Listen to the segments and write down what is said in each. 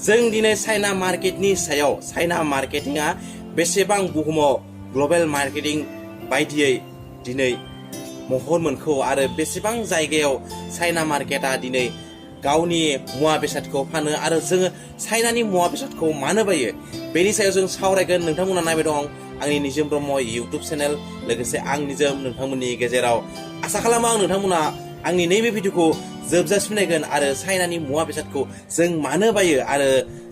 जों दिनै चाइना मार्केटनि सायाव चाइना मार्केटिंआ बेसेबां बुहुमाव ग्लबेल मार्केटिं बायदियै दिनै महर मोनखौ आरो बेसेबां जायगायाव चाइना मार्केटआ दिनै गावनि मुवा बेसादखौ फानो आरो जोङो चाइनानि मुवा बेसादखौ मानो बायो बेनि सायाव जों सावरायगोन। नोंथांमोना नायबाय दं आंनि निजोम ब्रह्म इउटुब चेनेल, लोगोसे आं निजोम नोंथांमोननि गेजेराव आसा खालामो आं नोंथांमोना आंनि नैबे भिडिअखौ जोबजासिम नायगोन आरो चाइनानि मुवा बेसादखौ जों मानो बायो आरो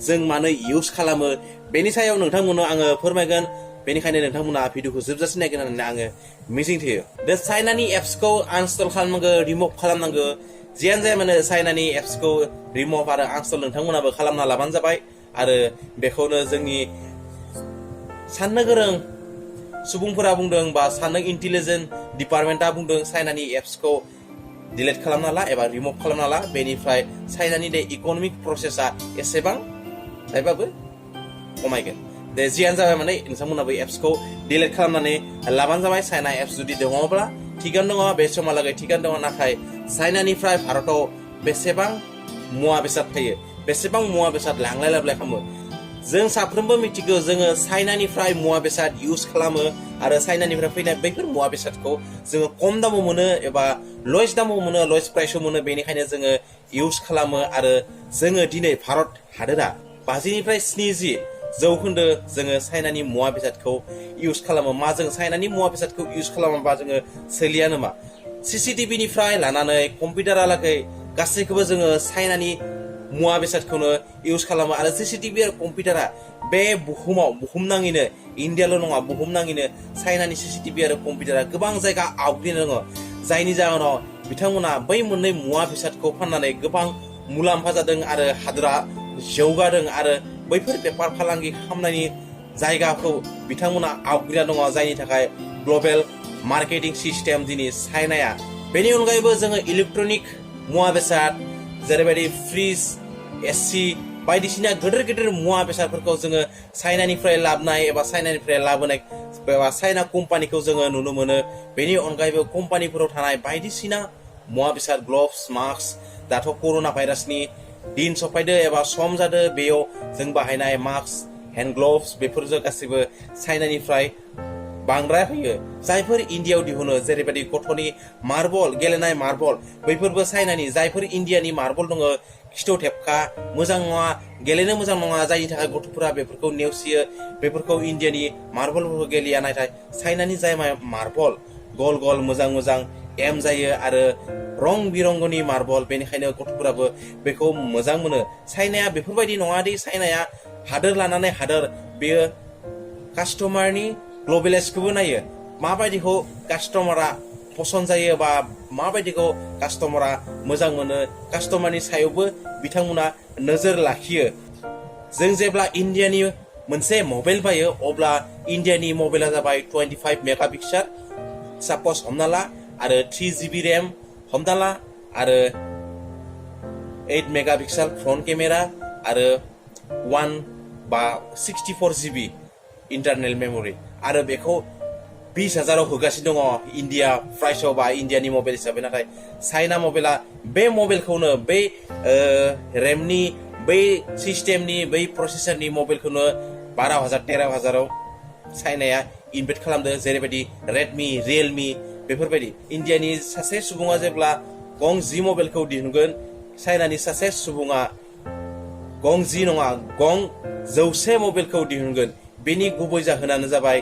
जों मानो इउज खालामो बेनि सायाव नोंथांमोननो आङो फोरमायगोन। बेनिखायनो नोंथांमोना भिडिअखौ जोबजासिम नायगोन होननानै आङो मिजिंथियो। बे चाइनानि एप्सखौ आनइनस्टल खालामनांगौ, रिमुभ खालामनांगौ। जियानो जाया मानो चाइनानि एप्सखौ रिमुभ आरो आनइनस्टल नोंथांमोनाबो खालामना लाबानो जाबाय। आरो बेखौनो जोंनि साननो गोरों सुबुंफोरा बुंदों बा साननो इन्टेलिजेन्ट डिपार्टमेन्टआ बुंदों चाइनानि एप्सखौ डिलिट खालामना ला एबा रिमुभ खालामना ला। बेनिफ्राय चाइनानि दे इकनमिक प्रसेसा एसेबां जायबाबो खमायगोन। दे जियानो जाबाय माने नोंथांमोनाबो एप्सखौ डिलिट खालामनानै लाबानो जाबाय। चाइना एप्स जुदि दङब्ला थिगानो दङ, बे समहालागै थिगानो दङ। नाथाय चाइनानिफ्राय भारताव बेसेबां मुवा बेसाद फैयो, बेसेबां मुवा बेसाद लांलाय लाबोलाय खालामो। जों साफ्रोमबो मिथिगौ जोङो चाइनानिफ्राय मुवा बेसाद इउज खालामो आरो चाइनानिफ्राय फैनाय बैफोर मुवा बेसादखौ जोङो खम दामाव मोनो एबा लयेस्ट दामाव मोनो, लयेस्ट प्राइसआव मोनो। बेनिखायनो जोङो इउज खालामो आरो जोङो दिनै भारत हादोरा 50निफ्राय 70 जौखोन्दो जोङो चाइनानि मुवा बेसादखौ इउज खालामो। मा जों चाइनानि मुवा बेसादखौ इउज खालामाबा जोङो सोलियानो मा? CCTVनिफ्राय लानानै कम्पिउटारालागै गासैखौबो जोङो चाइनानि मुवा बेसादखौनो इउज खालामो आरो CCTV आरो कम्पिउटारा बे बुहुमनाङैनो इन्डियाल' नङा बुहुमनाङैनो चाइनानि CCTV आरो कम्पिउटारा गोबां जायगा आवग्रिना दङ। जायनि जाहोनाव बिथांमोना बै मोननै मुवा बेसादखौ फाननानै गोबां मुलाम्फा जादों आरो हादोरा जौगादों आरो बैफोर बेफार फालांगि खालामनायनि जायगाखौ बिथांमोना आवग्रिना दङ। जायनि थाखाय ग्लबेल मार्केटिं सिस्टेम दिनै चाइनाया। बेनि अनगायैबो जोङो इलेक्ट्रनिक मुवा बेसाद जेरैबायदि फ्रिज, एसि बायदिसिना गिदिर गिदिर मुवा बेसादफोरखौ जोङो चाइनानिफ्राय लाबोनाय एबा चाइनानिफ्राय लाबोनाय एबा चाइना कम्पानिखौ जोङो नुनो मोनो। बेनि अनगायैबो कम्पानिफोराव थानाय बायदिसिना मुवा बेसाद, ग्लभ्स, मास्क, दाथ' कर'ना भाइरासनि दिन सफायदो एबा सम जादो, बेयाव जों बाहायनाय मास्क, हेन्ड ग्लभ्स बेफोरजों गासैबो चाइनानिफ्राय बांद्राय फैयो। जायफोर इन्डियायाव दिहुनो जेरैबायदि गथ'नि मार्बल, गेलेनाय मार्बल, बैफोरबो चाइनानि। जायफोर इन्डियानि मार्बल दङ खिथौ थेबखा, मोजां नङा, गेलेनो मोजां नङा, जायनि थाखाय गथ'फोरा बेफोरखौ नेवसियो, बेफोरखौ इन्डियानि मार्बलफोरखौ गेलेया। नाथाय चाइनानि जाय मार्बल गल गल मोजां मोजां एम जायो आरो रं बिरंगनि मार्बल, बेनिखायनो गथ'फोराबो बेखौ मोजां मोनो। चाइनाया बेफोरबायदि नङा दि चाइनाया हादोर लानानै हादोर बेयो कास्टमारनि ग्लबेलाइजखौबो नायो। माबायदिखौ कास्टमारा पसन्द जायो बा माबायदिखौ कास्टमारा मोजां मोनो, कास्टमारनि सायावबो बिथांमोना नोजोर लाखियो। जों जेब्ला इन्डियानि मोनसे मबाइल बायो अब्ला इन्डियानि मबाइला जाबाय 25 मेगापिक्सेल सापस हमना ला आरो 3GB रेम हमना ला आरो 8 मेगापिक्सेल फ्रन्ट केमेरा आरो 64GB इन्टारनेल मेम'रि आरो बेखौ 20,000 होगासिनो दङ इन्डिया प्राइसआव बा इन्डियानि मबाइल हिसाबै। नाथाय चाइना मबाइला बे मबाइलखौनो बै रेमनि, बै सिस्टेमनि, बै प्रसेसरनि मबाइलखौनो 12,000 13,000 चाइनाया इनभेस्ट खालामदो। जेरैबायदि रेडमि, रियेलमि बेफोरबायदि। इन्डियानि सासे सुबुङा जेब्ला गं 10 मबाइलखौ दिहुनगोन, चाइनानि सासे सुबुङा गं 10 नङा गं 100 मबाइलखौ दिहुनगोन। बेनि गुबै जाहोनानो जाबाय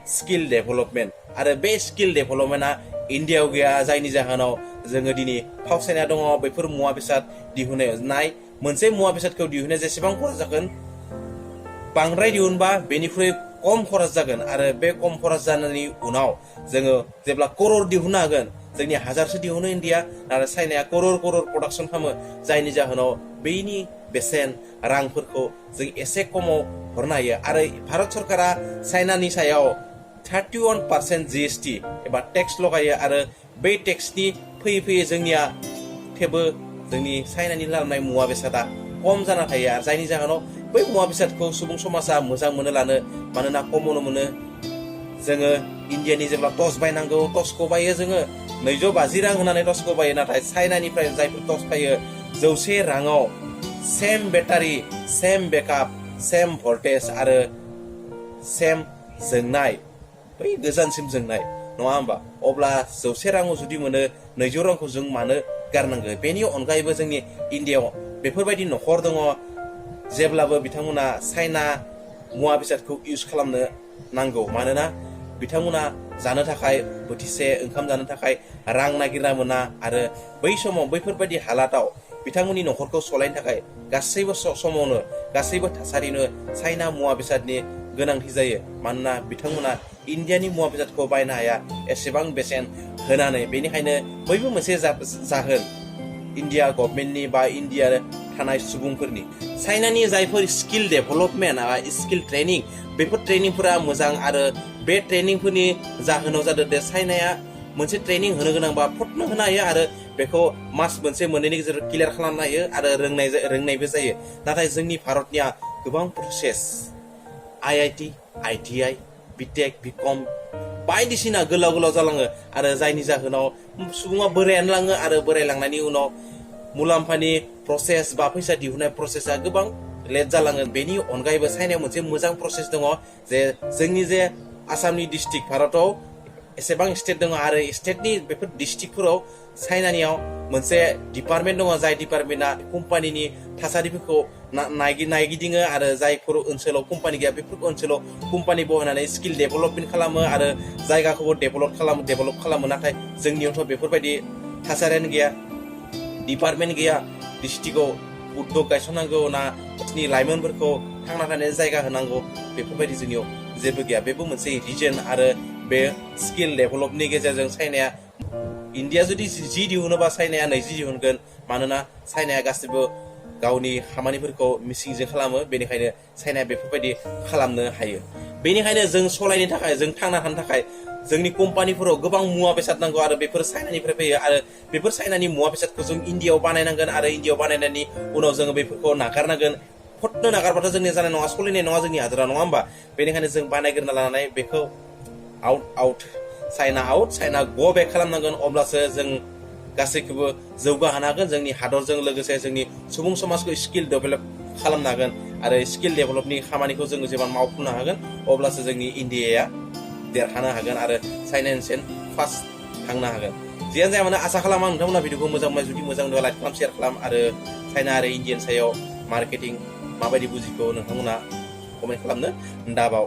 स्किल डेभेलपमेन्ट आरो बे स्किल डेभेलपमेन्टआ इन्डियायाव गैया। जायनि जाहोनाव जोङो दिनै फावसायना दङ बैफोर मुवा बेसाद दिहुननायाव। मोनसे मुवा बेसादखौ दिहुननाया जेसेबां खरस जागोन, बांद्राय दिहुनबा बेनिख्रुइ खम खरस जागोन आरो बे खम खरस जानायनि उनाव जोङो जेब्ला करर दिहुननो हागोन, जोंनि 1000सो दिहुनो इन्डिया आरो चाइनाया करर प्रडाक्सन खालामो। जायनि जाहोनाव बैनि बेसेन रांफोरखौ जों एसे खमाव हरनो हायो। आरो भारत सरकारा चाइनानि सायाव 31% GST एबा टेक्स लगायो आरो बै टेक्सनि फैयै फैयै जोंनिया थेवबो जोंनि चाइनानि लाबोनाय मुवा बेसादा खम जाना थायो। आरो जायनि जाहोनाव बै मुवा बेसादखौ सुबुं समाजा मोजां मोनो लानो, मानोना खमावनो मोनो। जोङो इन्डियानि जेब्ला टर्च बायनांगौ, टर्चखौ बायो जोङो 250 रां होनानै टर्चखौ बायो। नाथाय चाइनानिफ्राय जायफोर टर्च बायो 100 राङाव सेम बेटारि सेम बेकआप सेम भल्टेज आरो सेम जोंनाय बै गोजानसिम जोंनाय नङा होमबा अब्ला 100 राङाव जुदि मोनो 200 रांखौ जों मानो गारनांगौ बेनि अनगायैबो जोंनि इन्डियायाव बेफोरबायदि नखर दङ जेब्लाबो बिथांमोना चाइना मुवा बेसादखौ इउज खालामनो नांगौ मानोना बिथांमोना जानो थाखाय बोथिसे ओंखाम जानो थाखाय रां नागिरना मोना आरो बै समाव बैफोरबायदि हालाताव बिथांमोननि नखरखौ सलायनो थाखाय गासैबो समावनो गासैबो थासारिनो चाइना मुवा बेसादनि गोनांथि जायो मानोना बिथांमोना इन्डियानि मुवा बेसादखौ बायनो हाया एसेबां बेसेन होनानै बेनिखायनो बयबो मोनसे जाहोन इन्डिया गभर्नमेन्टनि बा इन्डिया थानाय सुबुंफोरनि चाइनानि जायफोर स्किल डेभेलपमेन्ट स्किल ट्रेनिं बेफोर ट्रेनिंफोरा मोजां आरो बे ट्रेनिंफोरनि जाहोनाव जादों दे चाइनाया मोनसे ट्रेनिं होनो गोनांबा फटनो होनो हायो आरो बेखौ मास मोनसे मोननैनि गेजेराव क्लियार खालामनो हायो आरो रोंनायबो जायो नाथाय जोंनि भारतनिया गोबां प्रसेस IIT ITI बिटेक बिकम बायदिसिना गोलाव गोलाव जालाङो आरो जायनि जाहोनाव सुबुङा बोरायानो लाङो आरो बोरायलांनायनि उनाव मुलाम्फानि प्रसेस बा फैसा दिहुननाय प्रसेसा गोबां लेट जालाङो बेनि अनगायैबो चाइनायाव मोनसे मोजां प्रसेस दङ जे जोंनि जे आसामनि डिस्ट्रिक्ट भारताव एसेबां स्टेट दङ आरो स्टेटनि बेफोर डिस्ट्रिक्टफोराव चाइनानियाव मोनसे डिपार्टमेन्ट दङ जाय डिपार्टमेन्टआ कम्पानिनि थासारिफोरखौ नायगिदिङो आरो जायफोर ओनसोलाव कम्पानि गैया बेफोर ओनसोलाव कम्पानि बहायनानै स्किल डेभेलपमेन्ट खालामो आरो जायगाखौबो डेभेलप खालामो नाथाय जोंनियावथ' बेफोरबायदि थासारियानो गैया डिपार्टमेन्ट गैया डिस्ट्रिक्टआव उद्योग गायसननांगौ ना जोंनि लाइमोनफोरखौ थांना थानायनि जायगा होनांगौ बेफोरबायदि जोंनियाव जेबो गैया बेबो मोनसे रिजन आरो बे स्किल डेभेलपनि गेजेरजों चाइनाया इन्डिया जुदि 10 दिहुनोबा चाइनाया 20 दिहुनगोन मानोना चाइनाया गासिबो गावनि खामानिफोरखौ मिसिंजों खालामो बेनिखायनो चाइनाया बेफोरबायदि खालामनो हायो बेनिखायनो जों सलायनो थाखाय जों थांना थानो थाखाय जोंनि कम्पानिफोराव गोबां मुवा बेसाद नांगौ आरो बेफोर चाइनानिफ्राय फैयो आरो बेफोर चाइनानि मुवा बेसादखौ जों इन्डियायाव बानायनांगोन आरो इन्डियायाव बानायनायनि उनाव जोङो बेफोरखौ नागारनांगोन फटनो नागारबाथ' जोंनि जानाय नङा सोलिनाय नङा जोंनि हादरा नङा होमबा बेनिखायनो जों बानायग्रोना लानानै बेखौ चाइना गो बेक खालामनांगोन अब्लासो जों गासैखौबो जौगाहोनो हागोन जोंनि हादरजों लोगोसे जोंनि सुबुं समाजखौ स्किल डेभेलप खालामनो हागोन आरो स्किल डेभेलपनि खामानिखौ जोङो जेब्ला मावफुंनो हागोन अब्लासो जोंनि इन्डियाया देरहानो हागोन आरो चाइनानिसिम फार्स्ट थांनो हागोन जियानो जाया मानो आसा खालामो नोंथांमोना भिडिअखौ मोजां मोनो जुदि मोजां मोनोबा लाइक खालाम शेयार खालाम आरो चाइना आरो इन्डियानि सायाव मार्केटिं माबायदि बुजिखौ नोंथांमोना कमेन्ट खालामनो दाबाव